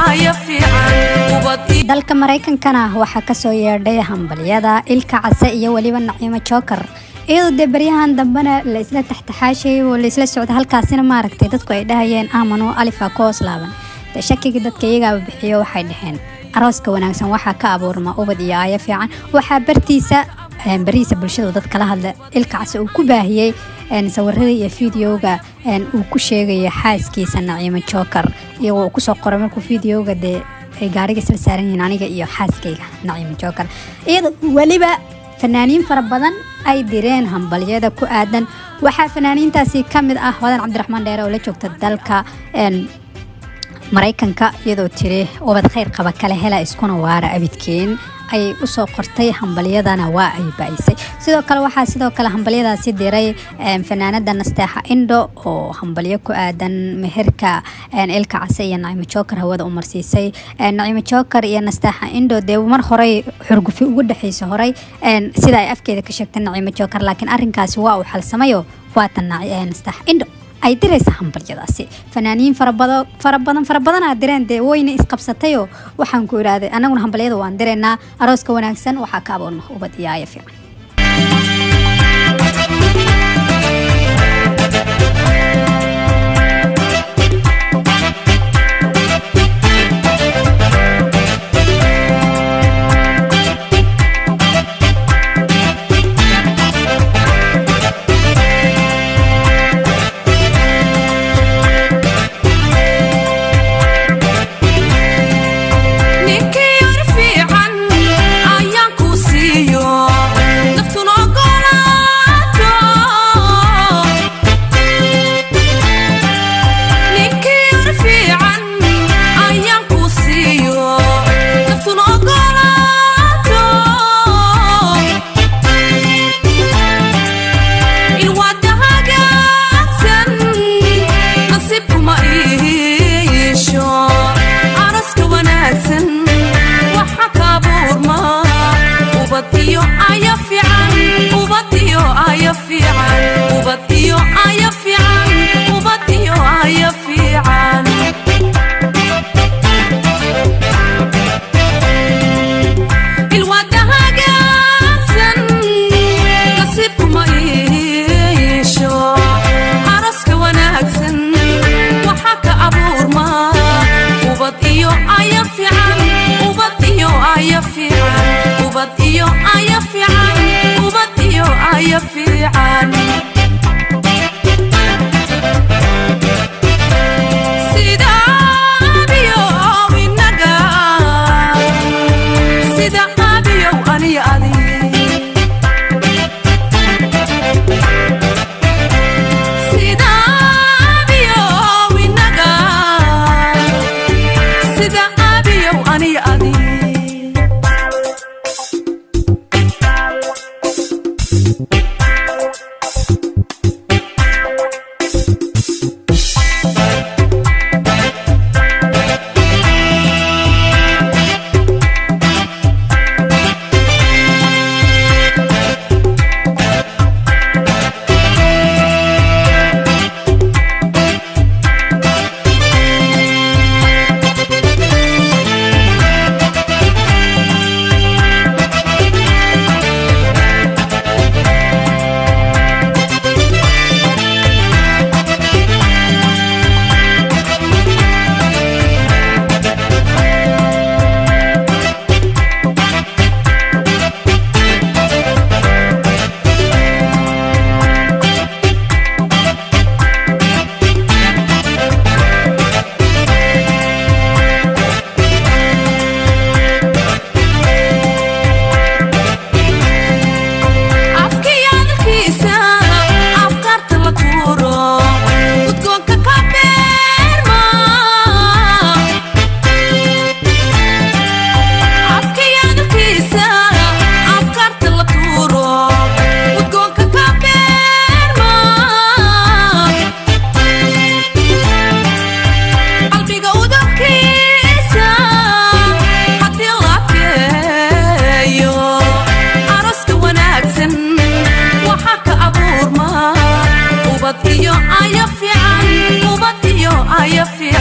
aya fiican, ubad. Dalka Maraykankana waxaa kasoo yeedhay hambalyada Ilka Case iyo weliba Naciimo Joker, iyadoo dee baryahan dambena la isla taxtaxaashayay oo la isla socda. Halkaasina maaragtay dadku ay dhahayeen amano alifa ku hoos laaban. Dee shakigii dadka iyagaaba bixiyo, waxay dhaheen arooska wanaagsan waxaa ka abuurma ubad iyo aayo fiican. Waxaa bartiisa barihiisa bulshada dad kala hadla Ilka Case uu ku baahiyey sawirada iyo fideoga uu ku sheegayo xaaskiisa Naciimo Joker, iyagoo uu kusoo qoray markuu fideoga dee ay gaariga isla saaran yihiin, "Aniga iyo xaaskayga Naciimo Joker", iyadoo weliba fanaaniin fara badan ay direen hambalyada ku aadan. Waxaa fanaaniintaasi ka mid ah Hodan Cabdiraxmaan Dheere oo la joogta dalka Maraykanka, iyadoo tiri "Ubad khayr qaba kala hela, iskuna waara abidkeen" ayay usoo qortay, hambalyadana waa ay ba'isay. Sidoo kale waxaa sidoo kale hambalyadaasi diray fanaanada Nasteexa Indho oo hambalyo ku aadan meherka Ilka Case iyo Nacimo Joker hawada u marsiisay. Nacimo Joker iyo Nasteexa Indho dee mar horey xurgufi ugu dhexeysa horay, sida ay afkeeda ka sheegtay Nacimo Joker, laakiin arrinkaasi waa uu xalsamayo. Waatan Nasteexa Indho ay diraysa hambalyadaasi. Fanaaniin farabado fara badan fara badanaa direen, dee wayna isqabsatayoo waxaan ku idhaahday annaguna hambalyada waan diraynaa. Arooska wanaagsan waxaa ka aboonma ubad iyo aaya fiican. Ninkii yar fiican ayaan ku siiyo, naftuna ogolaato. Ninkii yar fiican ayaan ku siiyo, naftuna ogolaato. Ilwaada hagaagsan nasiibkuma iisho, araska wanaagsan waxa ka abuurma ubad iyo aya fiican, ubad iyo aya fiican, ubad iyo aya fiican, ubad iyo aya fiican. Ilwaada hagaagsan nasiibkuma iisho, araska wanaagsan waxa ka abuurma ubad iyo aya fiican, ubad iyo aya fiican, ubad iyo aya fiican, ubad iyo aya fiican. Sida abiyow inaga, sida abiyow aniya adi, sida abiyow inaga, sida abiyow aniya adi. Afkiyo hadalkiisa afkaarta la tuuro, udgoonka ka beerma. Afkiyo hadalkiisa afkaarta la tuuro, udgoonka ka beerma. Qalbiga udubkiisa haddii la adkeeyo, aroska wanaagsan waxaa ka abuurma ubad iyo aya fiican, ubad iyo aya fiican.